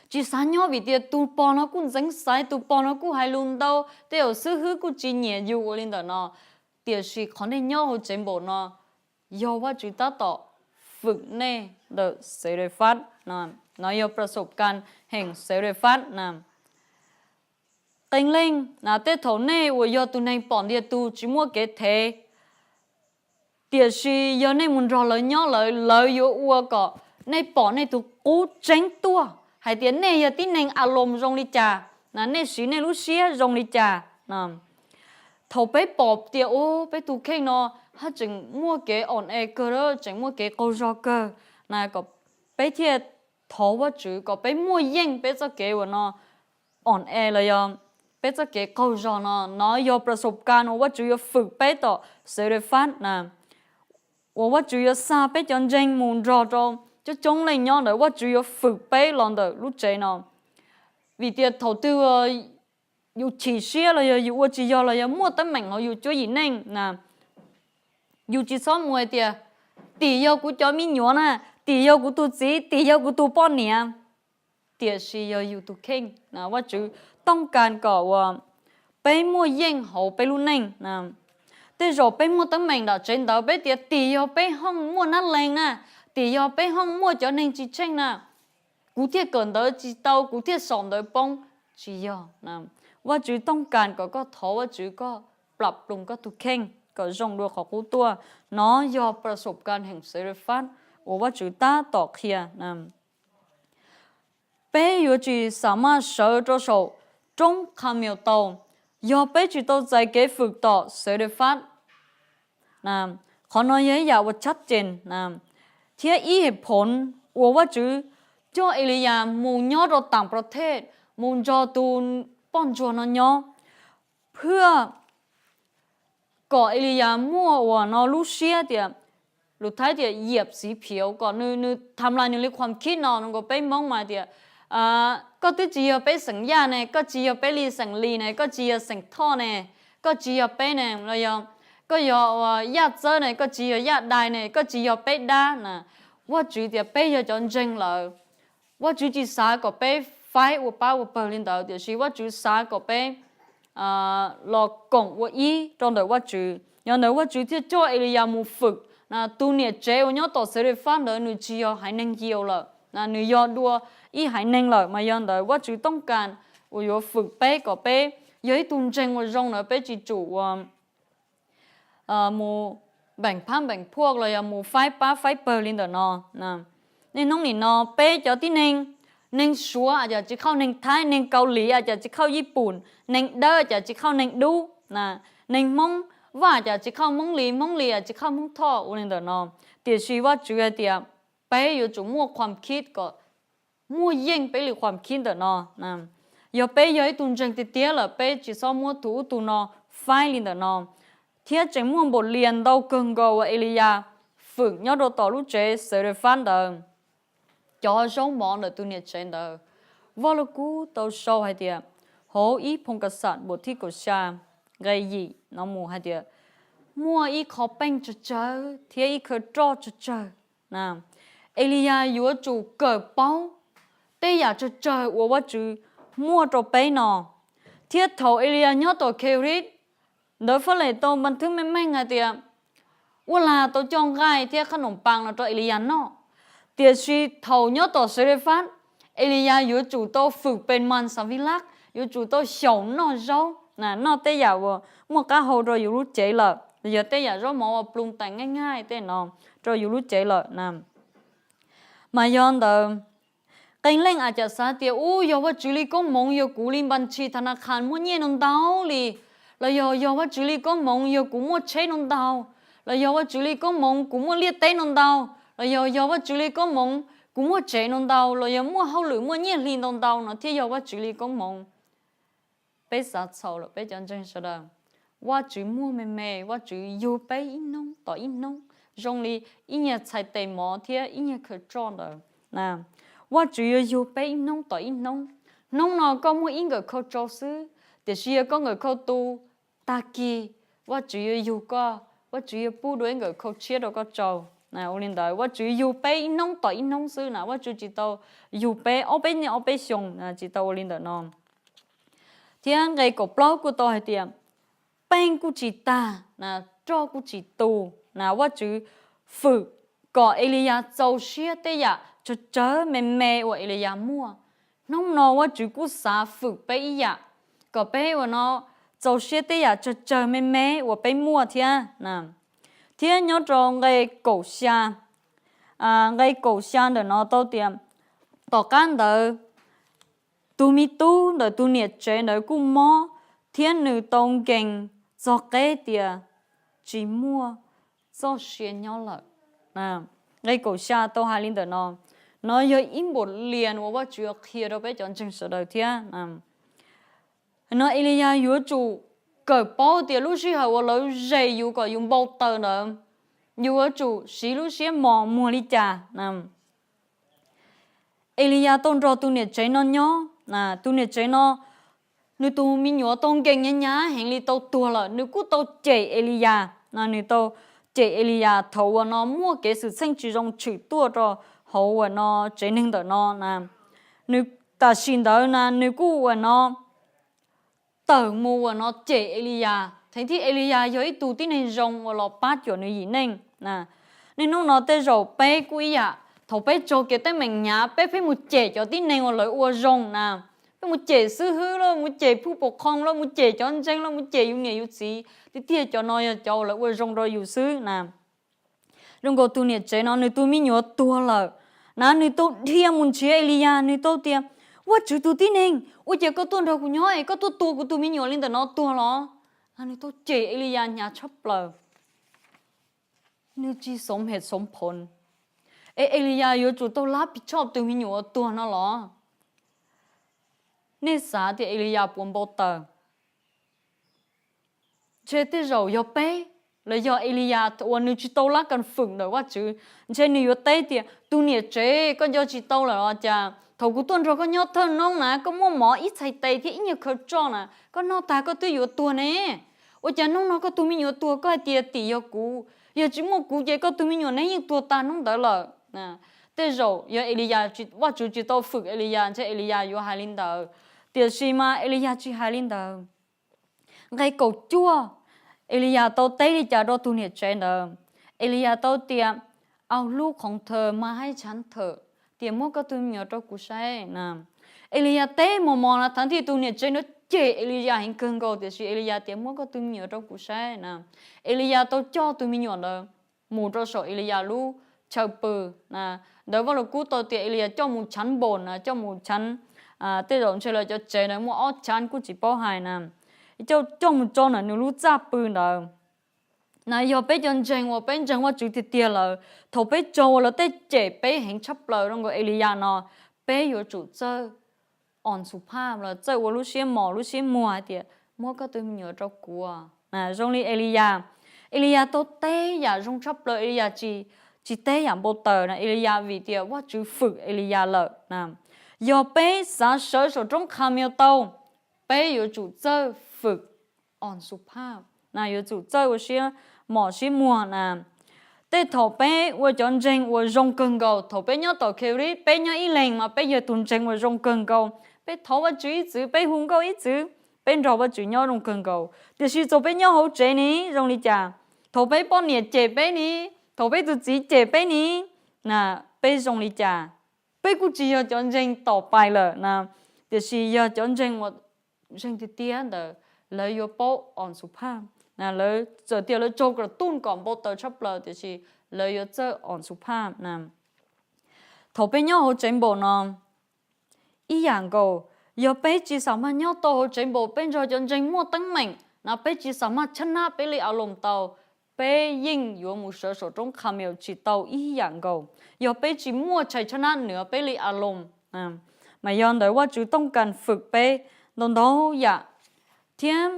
tsis xav nyob vim tias tus pog no kuj ntxeev xaiv, tus pog no kuj hais lus ntau, tej zaum xib hwb kuj tsis nyiam yus ua li ntawm no. Tiam sis qhov nej nyob hauv tsev npaum no yog Vajtswv tab tom fwm nej ntawm Xelefas. No yog pras xom kas heem Xelefas na. Qee leej, tej thaum nej uas yog tus neeg pom ntiag tug tsis muaj kev thev, tiam sis yog nej mus nrog lawv nyob lawm, lawv yuav ua kom nej pom nej tus qub tseeb tuaj hais tias nej yog tib neeg a loos zoo li cas, na nej siv nej lub siab zoo li cas. Thaum peb pom tias u peb tus kheej no haj tseem muaj kev om e kawg, tseem muaj kev qaug zog kawg, na kom peb thiaj thov Vajtswv kom peb muaj yeej peb txoj kev uas no om e los yog peb txoj kev qaug zog no. No yog pras xom kas uas Vajtswv yuav fwm peb tom Xelefas na, uas Vajtswv yuav xa peb cov ntseeg mus nrog rau coob coob leej nyob ntawd, Vajtswv yuav fwm peb los ntawm lub tsev no. Vim tias thaum twg yus chim siab los yog yus ua tsis yog los yog muaj teeb meem hauv yus cuab yim neej na, yus tsis txhob mus hais tias tim yog kuv cov me nyuam na, tim yog kuv tus txiv, tim yog kuv tus poj niam, tiam sis yog yus tus kheej. Vajtswv tooj kas kom uas peb muaj yeej hauv peb lub neej. Tej zaum peb muaj teeb meem nram tsev ntawd peb tias tim yog peb hooj muaj nab lees na, tim yog peb hooj muaj cov neeg tsis tsheej na, kuv thiaj kawm ntawv tsis tau, kuv thiaj xom ntawv poob. Tsis yog. Vajtswv tooj kas kom koj thov Vajtswv, koj plam ploos koj tus kheej kom zoo dua qhov qub tuaj. No yog pras xom kas heem Xelefas uas Vajtswv tab tom qhia. Peb yuav tsis xam maj sawv rau saum roob Qhamius tau yog peb tsis tau txais kev fwm tom Xelefas. Qhov no yog ib yam uas tshab cees, thiab ib hem phoov uas Vajtswv coj Eliyas mus nyob rau tam pro thej, mus nrog tus poj ntsuag no nyob, phwaj kom Eliyas muaj uas no lub siab tias, lus Thaib tias yiam xiv phiav, kom nws tham lais nws li qhuam khib no, nws kom peb Hmoob mas tias Koj twb tsis yog peb xeem Yaj ne, koj tsis yog peb li xeem Lis ne, koj tsis yog xeem Thoj ne, koj tsis yog peb ne, los yog koj yog Yaj Txawb ne, koj tsis yog Yaj Dais ne, koj tsis yog peb dab na. Vajtswv tias peb yog cov ntseeg lawm. Vajtswv tsis xav kom peb faib ua pab ua pawg li ntawd, tiam sis Vajtswv xav kom peb los koom ua ib rau ntawm Vajtswv. Yog ntawd Vajtswv thiaj coj Eliyas mus fwm tus niam tsev uas nyob tom Xawv Des Fab ntawd, nws tsis yog haiv neeg Yau lawm, nws yog dua ib haiv neeg lawm. Mas yog ntawd Vajtswv tooj kas uas yuav fwm peb kom peb yog ib tug ntseeg uas zoo ntawd, peb tsis tsum ua mus npeem phab npeem phuaj los yog mus faib pab faib pawg li ntawm no. Niaj hnub nim no peb cov tib neeg, neeg Suav a cas tsis khauj neeg Thaib, neeg Kaus Lim a cas tsis khauj Yij Pum, neeg Dawb a cas tsis khauj neeg Dub, neeg Hmoob Vaj a cas tsis khauj Hmoob Lis, Hmoob Lis a tsis khauj Hmoob Thoj ua li ntawm no. Tiam sis Vajtswv hais tias peb yuav tsum muaj qhuam khib kom muaj yeej peb li qhuam khib ntawm no. Yog peb yog ib tug ntseeg tiag tiag lawm, peb tsis txhob muab tus ub tus no faib li ntawm no. Thiab tseem muaj npaum lias ntau kawg nkaus uas Eliyas fwm nyob rau tom lub tsev Xawv Des Fab ntawd. Cov zaub mov ntawm tus niam tsev ntawd, Vaj Lug Kub tau sau hais tias hauv ib Phoo Kas Xas npuam thib kaum xya nqe yim no mus hais tias muaj ib qho peej tsawg tsawg thiab ib khawv roj tsawg tsawg. Eliyas yuav tsum kawm paub tej yam tsawg tsawg uas Vajtswv muaj rau peb no. Thiab thaum Eliyas nyob tom Kheus Ris, ntawd fab lem tau npas thwb meej meej hais tias Vaj Lug tau coj nqaij thiab qhab noom pas los rau Eliyas noj. Tiam sis thaum nyob tom Xawv Des Fab, Eliyas yuav tsum tau fwm pes mas xav vi lab, yuav tsum tau xyaum noj zaub, noj tej yam uas muaj qab hau rau yus lub cev lawm, yog tej yam zaub mov uas plhu tais nqaij nqaij tej no rau yus lub cev lawm na. Mas yog ntawd, qee leej a cas xav tias ub, yog Vajtswv li koob hmoov yog kuv li npas ntshis tha na khas muaj nyiaj no ntau li, los yog yog Vajtswv li koob hmoov yog kuv muaj tsheb no ntau, los yog Vajtswv li koob hmoov kuv muaj liaj teb no ntau, los yog yog Vajtswv li koob hmoov kuv muaj tsev no ntau, los yog muaj hauj lwm muaj nyiaj hli ntau ntau no thiaj yog Vajtswv li koob hmoov. Peb xav txhaum lawm peb cov ntseeg sawv daws. Vajtswv muaj me me, Vajtswv yug peb ib hnub tom ib hnub zoo li ib nyuag txhais tes mov thiab ib nyuag khawv roj ntawd. Vajtswv yuav yug peb ib hnub tom ib hnub. Hnub no koj muaj ib nkawm khau tsau xwb, tiam sis yog koj nkawm khau tu, tag kis Vajtswv yuav yug koj, Vajtswv yuav pub dua ib nkawm khau tshiab rau koj tsau. Ua li ntawd Vajtswv yug peb ib hnub tom ib hnub xwb na, Vajtswv tsis tau yug peb ob peb niaj ob peb xyoos, tsis tau ua li ntawm no. Thiab nqe kaum plaub kuj tau hais tias peej kuj tsis tag, roj kuj tsis tu na, Vajtswv fwm kom Eliyas txaus siab tej yam tsawg tsawg me me uas Eliyas muaj. Hnub no Vajtswv kuj xav fwm peb ib yam, kom peb uas no txaus siab tej yam tsawg tsawg me me uas peb muaj thiab. Thiab nyob rau nqe kaum xya, nqe kaum xya ntawm no tau tias, tom qab ntawd tus me tub ntawm tus niam tsev ntawd kuj mob, thiab nws tau nkees txog qeb tias tsis muaj txoj sia nyob lawm. Nqe kaum xya tau hais li ntawm no, no yog ib npaum lias uas Vajtswv qhia rau peb cov ntseeg sawv daws thiab. No Eliyas yuav tsum kawm paub tias lub sij hawm uas lawv zes yus kom yus npau taws ntawd, yus yuav tsum siv lub siab mos muag li cas. Eliyas tau nrog tus niam tsev no nyob, tus niam tsev no nws tus me nyuam tau nkees hnyav hnyav heev li tau tuag lawm, nws kuj tau cem Eliyas, nws tau cem Eliyas thaum uas no muaj kev xwm txheej tsis zoo tshwm tuaj rau hauv uas no tsev neeg ntawm no na. Nws tam sim ntawd na nws kuj uas no tawm mus uas no cem Eliyas, thaum thiab Eliyas yog ib tug tib neeg zoo uas los pab cuam nws yim neej. Niaj hnub no tej zaum peb kuj ib yam, thaum peb raug kev teeb meem hnyav peb pheej mus cem cov tib neeg uas lawv ua zoo na, peb mus cem xib hwb los mus cem phuj pom qhoo los mus cem cov ntseeg los mus cem yus niam yus txiv, tiag tiag cov no yog cov uas lawv ua zoo rau yus xwb na. Zoo nkaus tus niam tsev no nws tus me nyuam tuag lawm na, nws tau dhia mus nrhiav Eliyas, nws tau tias, Vajtswv tus tib neeg, ua cas koj tuaj nrog kuv nyob es koj tuaj tua kuv tus me nyuam li ntawm no tuag los? Nws tau cem Eliyas hnyav tshaj plaws. Nws tsis xoom hem xoom phoov, es Eliyas yuav tsum tau lab pis tshoj tus me nyuam uas tuag no los? Nej xav tias Eliyas puas npau taws? Ntshe tej zaum yog peb, los yog Eliyas uas nws tsis tau lab kas fwm ntawm Vajtswv, ntshe nws yuav teb tias, tus niam tsev, koj nco tsis tau lawm los cas? Thaum kuv tuaj nrog koj nyob thawj noob na, koj muaj mov ib txhais tes thiab ib nyuag khaw tsoj na, koj noj tag koj twb yuav tuag ne. Ua cas hnub no koj tus me nyuam tuag, koj hais tias tim yog kuv, yog tsis muaj kuv ces koj tus me nyuam neb yeej tuag tag hnub ntawd lawm. Tej zaum yog Eliyas, Vajtswv tsis tau fwm Eliyas ntshe Eliyas yuav hais li ntawd, tiam sis mas Eliyas tsis hais li ntawd. Nqe kaum cuaj, Eliyas tau teb li cas rau tus niam tsev ntawd? Eliyas tau tias, Aus lub khoov thawm mas haib tshav thawm, tias muab koj tus me nyuam rau kuv saib na. Eliyas teb mos mos na, thav thij tus niam tsev no cem Eliyas heev kawg nkaus, tiam sis Eliyas tias, Muab koj tus me nyuam rau kuv saib na. Eliyas tau coj tus me nyuam ntawd mus rau saum Eliyas lub chaw pw na. Ntawd Vaj Lus Kub tau tias Eliyas coj mus chav npaum na, coj mus chav, tej zaum ntshe lawv cov tsev ntawd muaj ob chav kuj tsis paub hais na. Coj, coj mus tso ntawm nws lub txaj pw ntawd na. Yog peb cov ntseeg uas peb ntseeg Vajtswv tiag tiag lawm, thaum peb raug uas lawv tej cem peb heev tshaj plaws zoo nkaus Eliyas no, peb yuav tsum txawj os xu phaj los txawj ua lub siab mos lub siab muag hais tias, Muab koj tus me nyuam rau kuv. Zoo li Eliyas, Eliyas tau teb yam zoo tshaj plaws, Eliyas tsis, tsis teb yam npau taws na, Eliyas vim tias Vajtswv fwm Eliyas lawm na. Yog peb xav sawv saum roob Khamaus tau, peb yuav tsum txawj fwm os xu phaj na, yuav tsum txawj ua siab mos siab muag na. Tej thaum peb ua cov ntseeg uas zoo kawg nkaus, thaum peb nyob tom Kheliv, peb nyob ib leeg mas peb yog tus ntseeg uas zoo kawg nkaus, peb thov Vajtswv ib txwm, peb hu nkauj ib txwm, peb nrog Vajtswv nyob zoo kawg nkaus. Tiam sis txaus peb nyob hauv tsev ne zoo li cas? Thaum peb poj niam cem peb ne, thaum peb tus txiv cem peb ne, na, peb zoo li cas? Peb kuj tsis yog cov ntseeg tom pais lawm na, tiam sis yog cov ntseeg uas ntseeg tiag tiag ntawd, lawv yuav paub os xu phaj. Lawv txawm tias lawv raug kawm tuj kom npau taws tshaj plaws, tiam sis lawv yuav txawj os xu phaj na. Thaum peb nyob hauv tsev npaum no ib yam nkaus, yog peb tsis xam maj nyob tau hauv tsev npaum, peb nrog cov ntseeg muaj teeb meem na, peb tsis xam maj tshab nab peb li Aloos tau, peb yeej yuav mus sawv saum roob Khamaus tsis tau ib yam nkaus. Yog peb tsis muaj tshais tshab nab nws peb li Aloos, mas yog ntawd Vajtswv tooj kas fwm peb ntau ntau yam, thiab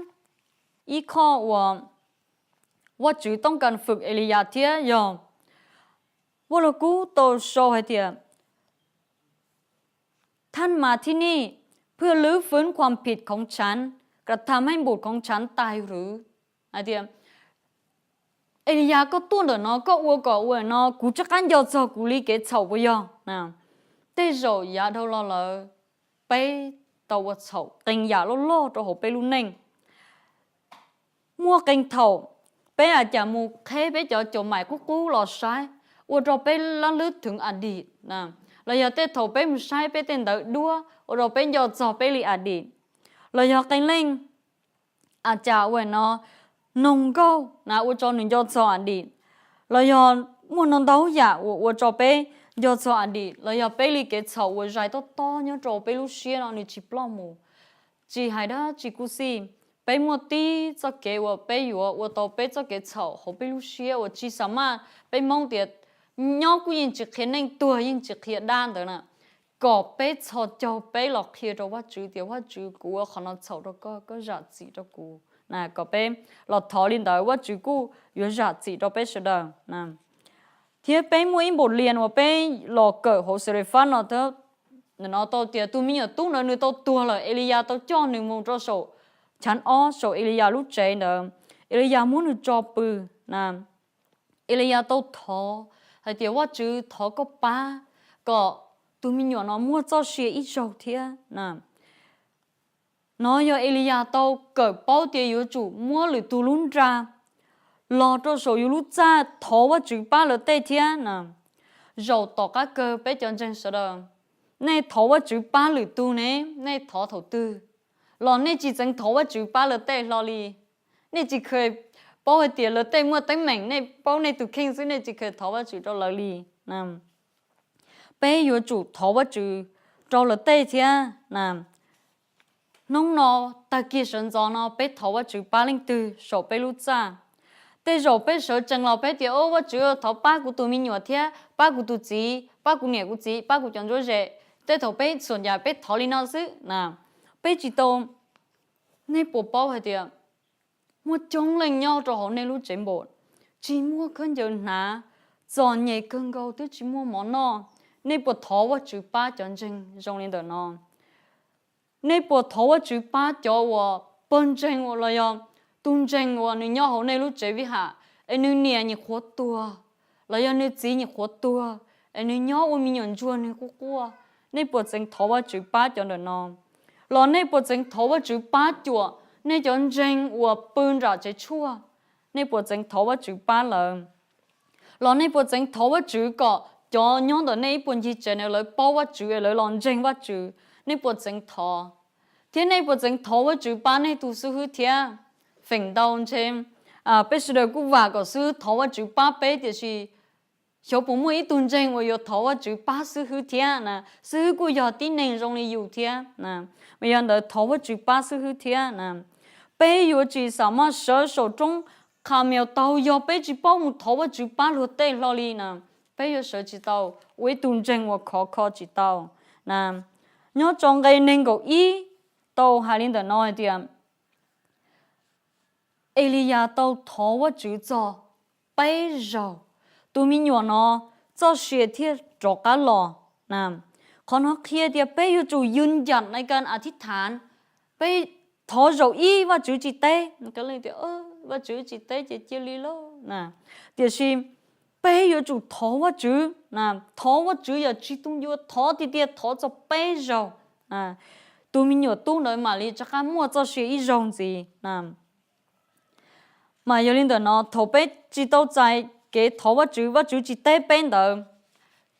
ib qho uas Vajtswv tooj kas fwm Eliyas thiab yog Vaj Lug Kub tau sau hais tias, Thaj mas thib nij phwj lwb fwv khuam phim khoov tshav, kras tham hej npum khoov tshav tais rwv. Hais tias, Eliyas, koj tuaj ntawm no koj ua kom ua no kuv rov qab nco txog kuv li kev txhaum puas yog? Tej zaum yav dhau los lawm peb tau ua txhaum qee yam loj loj rau hauv peb lub neej. Muaj qee thaum peb a cas mus qheb peb cov caum maim qub qub los saib, ua rau peb lab lwb theev a dim, los yog tej thaum peb mus saib peb tej ntawv duab ua rau peb nco txog peb li a dim, los yog qee leej a cas ua no noog nkauj na ua rau nws nco txog a dim, los yog muaj no ntau yam uas ua rau peb nco txog a dim, los yog peb li kev txhaum uas zais tob tob nyob rau peb lub siab no nws tsis ploj mus. Tsis hais dab tsi kuj xij, peb muaj tib txoj kev uas peb yuav ua tau peb txoj kev txhaum hauv peb lub siab uas tsis xam maj, peb Hmoob tias nyob kuj yeej tsis qhia neej, tuag yeej tsis qhia dab ntawd na. Kom peb txhos caug peb los qhia rau Vajtswv tias, Vajtswv, kuv ua qhov no txhaum rau koj, koj zam txim rau kuv. Kom peb los thov li ntawd Vajtswv kuj yuav zam txim rau peb sawv daws. Thiab peb muaj ib npaum li uas peb los kawm hauv Xalufav no, no tau tias tus me nyuam tub ntawd nws tau tuag lawm, Eliyas tau coj nws mus rau saum chav ob saum Eliyas lub tsev ntawd, Eliyas muab nws tso pw na. Eliyas tau thov hais tias, Vajtswv, thov koj pab kom tus me nyuam no muaj txoj sia ib zaug thiab na. No yog Eliyas tau kawm paub tias yuav tsum muab lwm tus lub nra los rau saum yus lub txaj thov Vajtswv pab lawv tej thiab na. Zaum tom qab kawg peb cov ntseeg sawv daws, nej thov Vajtswv pab lwm tus ne, nej thov thaum twg? Los nej tsis txeev thov Vajtswv pab lawv tej hlo li? Nej tsis kheev paub hais tias lawv tej muaj teeb meem, nej paub nej tus kheej xwb, nej tsis kheev thov Vajtswv rau lawv li? Peb yuav tsum thov Vajtswv rau lawv tej thiab na. Hnub no, tag kis sawv ntxov no peb thov Vajtswv pab leej twg saum peb lub txaj? Tej zaum peb sawv tsees los peb tias, Au Vajtswv, thov pab kuv tus me nyuam thiab pab kuv tus txiv, pab kuv niam kuv txiv, pab kuv cov ntsuab ze. Tej thaum peb txhuam ncas peb thov li no xwb na. Peb tsis tau, nej puas paub hais tias muaj coob leej nyob rau hauv nej lub tsev npaum, tsis muaj khaub ncaws hnav, txom nyem kawg nkaus twb tsis muaj mov noj. Nej puas thov Vajtswv pab cov ntseeg zoo li ntawm no? Nej puas thov Vajtswv pab cov uas pawg ntseeg uas los yog tus ntseeg uas nws nyob hauv nej lub tsev vij ham, es nws niam nyuam qhuav tuag, los yog nws txiv nyuam qhuav tuag, es nws nyob ua me nyuam ntsuag nws quaj quaj? Nej puas txeev thov Vajtswv pab cov ntawm no? Los nej puas txeev thov Vajtswv pab cuam nej cov ntseeg uas pw nram tsev tshuaj? Nej puas txeev thov Vajtswv pab lawv? Los nej puas txeev thov Vajtswv kom cov nyob ntawm nej ib puag ncig tsev na lawv paub Vajtswv es lawv los ntseeg Vajtswv? Nej puas txeev thov? Thiab nej puas txeev thov Vajtswv pab nej tus xib hwb thiab? Feem ntau ntshe peb sawv daws kuj vam kom xib hwb thov Vajtswv pab peb, tiam sis xyov puas muaj ib tug ntseeg uas yuav thov Vajtswv pab xib hwb thiab na. Xib hwb kuj yog tib neeg zoo li yus thiab na, mas yog ntawd thov Vajtswv pab xib hwb thiab na. Peb yuav tsis xam maj sawv saum roob Qhamiaus tau yog peb tsis paub mus thov Vajtswv pab luag tej hlo li na. Peb yuav sawv tsis tau ua ib tug ntseeg uas khov kho tsis tau na. Nyob rau nqe nees nkaum ib tau hais li ntawm no hais tias Eliyas tau thov Vajtswv txog peb zaug, tus me nyuam no txoj sia thiaj rov qab los na. Qhov no qhia tias peb yuav tsum yws ncam nais kas a thib thav. Peb thov zaum ib Vajtswv tsis teb, Vajtswv tsis teb ces cia li lauj. Tiam sis peb yuav tsum thov Vajtswv, thov Vajtswv yam tsis tu ncua, thov tiag tiag, thov txog peb zaug, tus me nyuam tub ntawd mam li rov qab muaj txoj sia ib zaug ntxiv. Mas yog li ntawm no thaum peb tsis tau txais kev thov Vajtswv, Vajtswv tsis teb peb ntawd,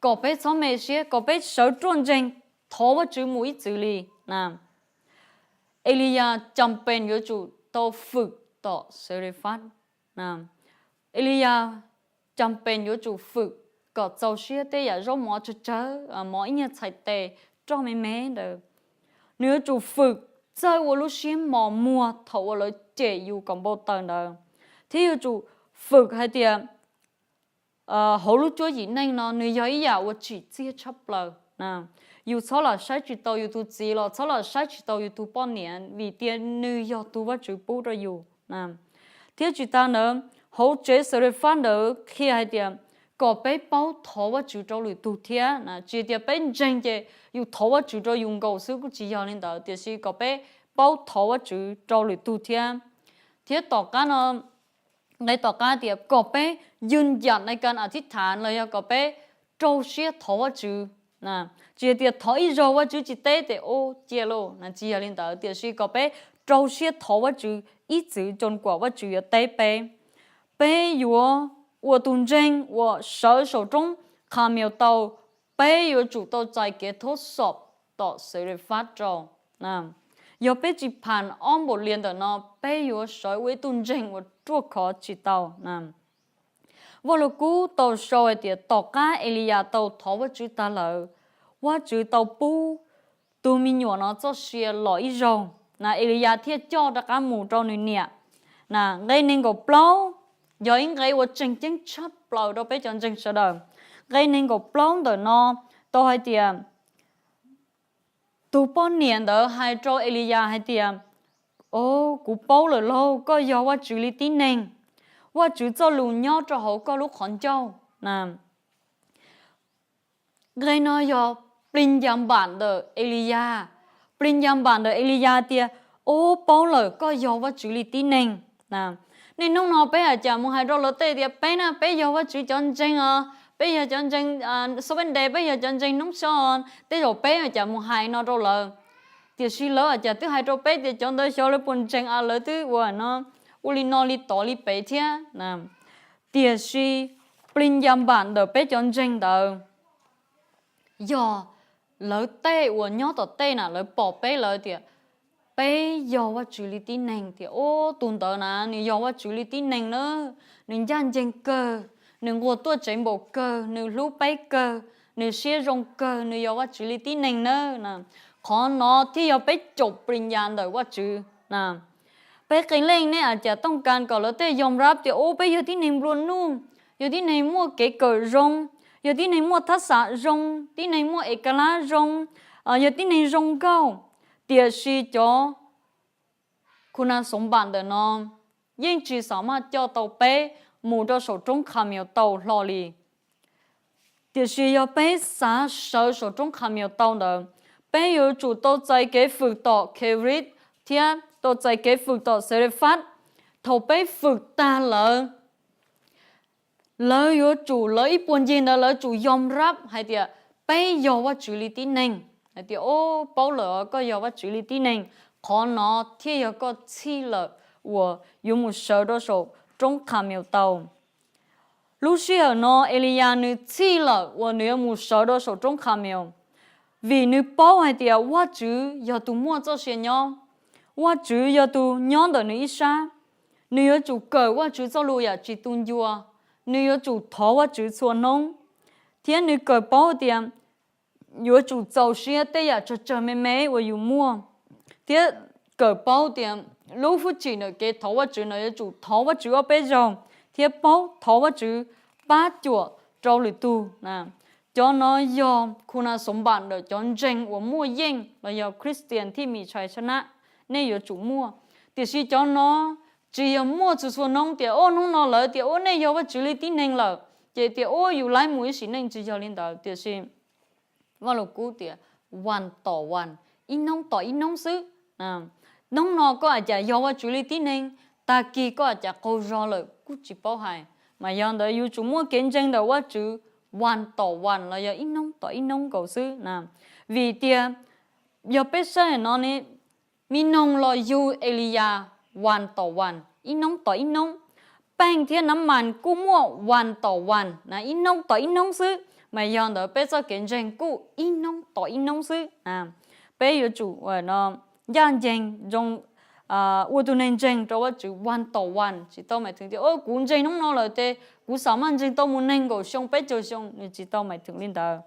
kom peb txhob me siab, kom peb sawv ruaj nreeg thov Vajtswv mus ib txwm li. Eliyas cas pes yuav tsum tau fwm tom Xaulefas. Eliyas cas pes yuav tsum fwm kom txaus siab tej yam zaub mov tsawg tsawg, mov ib nyuag txhais tes roj me me ntawd. Nws yuav tsum fwm txawj ua lub siab mos muag thaum uas lawv cem yus kom npau taws ntawd, thiab yuav tsum fwm hais tias hauv lub cuab yim neej no nws yog ib yam uas tsim txiaj tshaj plaws. Yus txhob lam saib tsis taus yus tus txiv los txhob lam saib tsis taus yus tus poj niam vim tias nws yog tus Vajtswv pub rau yus. Thiab tsis tas ntawd, hauv tsev Xaulefas ntawd qhia hais tias kom peb paub thov Vajtswv rau lwm tug thiab. Tsis tias peb ntseeg ces yus thov Vajtswv rau yus nkaus xwb, kuj tsis yog li ntawd, tiam sis kom peb paub thov Vajtswv rau lwm tug thiab. Thiab tom qab no, nqe tom qab tias kom peb yws ncam nais kas a thib thav los yog kom peb rau siab thov Vajtswv. Tsis tias thov ib zaug Vajtswv tsis teb ces cia lauj, tsis yog li ntawd, tiam sis kom peb rau siab thov Vajtswv ib txwm txog kuam Vajtswv yuav teb peb. Peb yuav ua tus ntseeg uas sawv saum roob Qhamiaus tau, peb yuav tsum tau txais kev thab xom tom Xaulefas rau. Yog peb tsis pham ob npaum li ntawm no, peb yuav sawv ua ib tug ntseeg uas ruaj khov tsis tau. Vaj Lug Kub tau sau hais tias tom qab Eliyas tau thov Vajtswv tag lawm, Vajtswv tau pub tus me nyuam no txoj sia los ib zaug, na Eliyas thiaj coj rov qab mus rau nws niam. Na nqe nees nkaum plaub yog ib nqe uas tseem ceeb tshaj plaws rau peb cov ntseeg sawv daws. Nqe nees nkaum plaub ntawm no tau hais tias tus poj niam ntawd hais rau Eliyas hais tias, O, kuv paub lawm lauj, koj yog Vajtswv li tib neeg. Vajtswv txoj lus nyob rau hauv koj lub qhov ncauj. Na nqe no yog plig ncas npam ntawm Eliyas. Plig ncas npam ntawm Eliyas tias, O, paub lawm, koj yog Vajtswv li tib neeg. Niaj hnub no peb hais cas mus hais rau lawv tej tias peb na, peb yog Vajtswv cov ntseeg os, peb yog cov ntseeg xub peb nte, peb yog cov ntseeg noob xyoo, tej zaum peb hais cas mus hais no rau lawv. Tiam sis lawv hais cas twb hais rau peb tias cov ntawd xyov lawv puas ntseeg a, lawv twb ua no, ua li no li tod li pem thiab. Tiam sis plig ncas npam ntawm peb cov ntseeg ntawd yog lawv tej uas nyob tom tej na, lawv pom peb lawv tias peb yog Vajtswv li tib neeg, tias, O, tus ntawd na nws yog Vajtswv li tib neeg na, nws ncaj ncees kawg, nws nquag tuaj tsev npaum kawg, nws hlub peb kawg, nws siab zoo kawg, nws yog Vajtswv li tib neeg na. Qhov no thiaj yog peb caum plig ncas ntawm Vajtswv. Peb qee leej nej hais cas tooj kas kom lawv tej yom rab tias, O, peb yog tib neeg nplua nuj, yog tib neeg muaj kev kawm zoo, yog tib neeg muaj thab xav zoo, tib neeg muaj es kas lab zoo, yog tib neeg zoo nkauj. Tiam sis cov khu nas xoov npam ntawm no yeej tsis xam maj coj tau peb mus rau saum roob Khamaus tau hlo li. Tiam sis yog peb xav sawv saum roob Khamaus tau ntawd, peb yuav tsum tau txais kev fwm tom Kheris thiab tau txais kev fwm tom Xelephat. Thaum peb fwm tag lawv, lawv yuav tsum, lawv ib puag ncig ntawd lawv tsum yom rab hais tias peb yog Vajtswv li tib neeg, hais tias o, paub lawm koj yog Vajtswv li tib neeg, qhov no thiaj yog koj txhij lawm uas yuav mus sawv rau saum roob Khamaus tau. Lub sij hawm no Eliyas nws txhij lawm uas nws yuav mus sawv rau saum roob Khamaus, vim nws paub hais tias Vajtswv yog tus muaj txoj sia nyob, Vajtswv yog tus nyob ntawm nws ib sab. Nws yuav tsum kawm Vajtswv txoj lus yam tsis tu ncua, nws yuav tsum thov Vajtswv txhua hnub, thiab nws kawm paub tias yuav tsum txaus siab tej yam tsawg tsawg me me uas yus muaj, thiab kawm paub tias lub hwj chim ntawm kev thov Vajtswv no yuav tsum thov Vajtswv ob peb zaug thiab paub thov Vajtswv pab cuam rau lwm tug. Cov no yog khu na xov npam ntawm cov ntseeg uas muaj yeej los yog Christian thij mim tshais tshab nab, nej yuav tsum muaj. Tiam sis cov no tsis yog muaj txhua txhua hnub tias o hnub no lawv tias ua nej yog Vajtswv li tib neeg lawm ces tias ua yus laib mus ib sim neej, tsis yog li ntawd. Tiam sis Vaj Lus Kub tias vas tom vas, ib hnub tom ib hnub xwb. Hnub no koj ua cas yog Vajtswv li tib neeg, tag kis koj ua cas qaug zog lawm kuj tsis paub hais. Mas yog ntawd yus tsum muaj kev ntseeg ntawm Vajtswv vas tom vas los yog ib hnub tom ib hnub nkaus xwb na. Vim tias yog peb saib no ne, me noog los yug Eliyas vas tom vas, ib hnub tom ib hnub. Peej thiab nab mas kuj muaj vas tom vas na, ib hnub tom ib hnub xwb. Mas yog ntawd peb txoj kev ntseeg kuj ib hnub tom ib hnub xwb. Peb yuav tsum ncaj ncees zoo, ua tus neeg ntseeg rau Vajtswv vas tom vas, tsis tau mais thwm tias o kuv ntseeg hnub no lawm ces kuv xam maj ntseeg tau mus nees nkaum xyoo peb caug xyoo, nws tsis tau mais thwm li ntawd.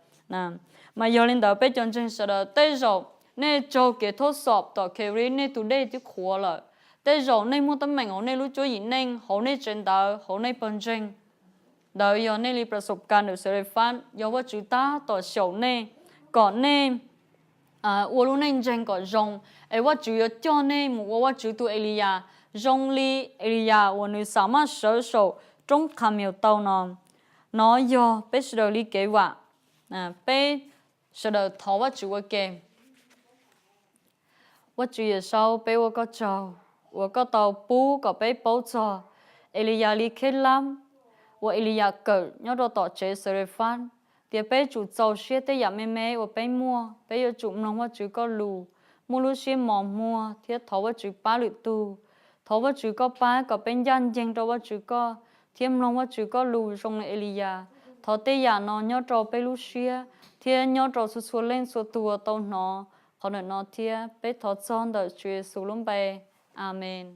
Mas yog li ntawd peb cov ntseeg sawv daws tej zaum nej raug kev thab xom tom Kheris, nej tus dej twb qhuav lawm. Tej zaum nej muaj teeb meem hauv nej lub cuab yim neej, hauv nej tsev ntawd, hauv nej pawg ntseeg. Ntawd yog nej li plas xom kas ntawm Xelefas, yog Vajtswv tab tom xyaum nej kom nej ua lub neej ntseeg kom zoo, es Vajtswv yuav coj nej mus ua Vajtswv tus Eliyas, zoo li Eliyas uas nws xam maj sawv saum roob Qhamiaus tau no. Nov yog peb sawv daws li kev vam. Peb sawv daws thov Vajtswv ua ke. Vajtswv Yawm Saub, peb ua koj tsaug uas koj tau pub kom peb paub txog Eliyas li kheb lab uas Eliyas kawm nyob rau tom tsev Xelefas, tias peb tsum txaus siab tej yam me me uas peb muaj, peb yuav tsum mloog Vajtswv koj lus, muaj lub siab mos muag thiab thov Vajtswv pab lwm tug. Thov Vajtswv koj pab kom peb ncaj ncees rau Vajtswv koj thiab mloog Vajtswv koj lus zoo li Eliyas. Thov tej yam no nyob rau peb lub siab thiab nyob rau txhua txhua leej txhua tus uas tau hnov qhov ntawm no thiab. Peb thov txog ntawm Tswv Yexus lub npe, Amees.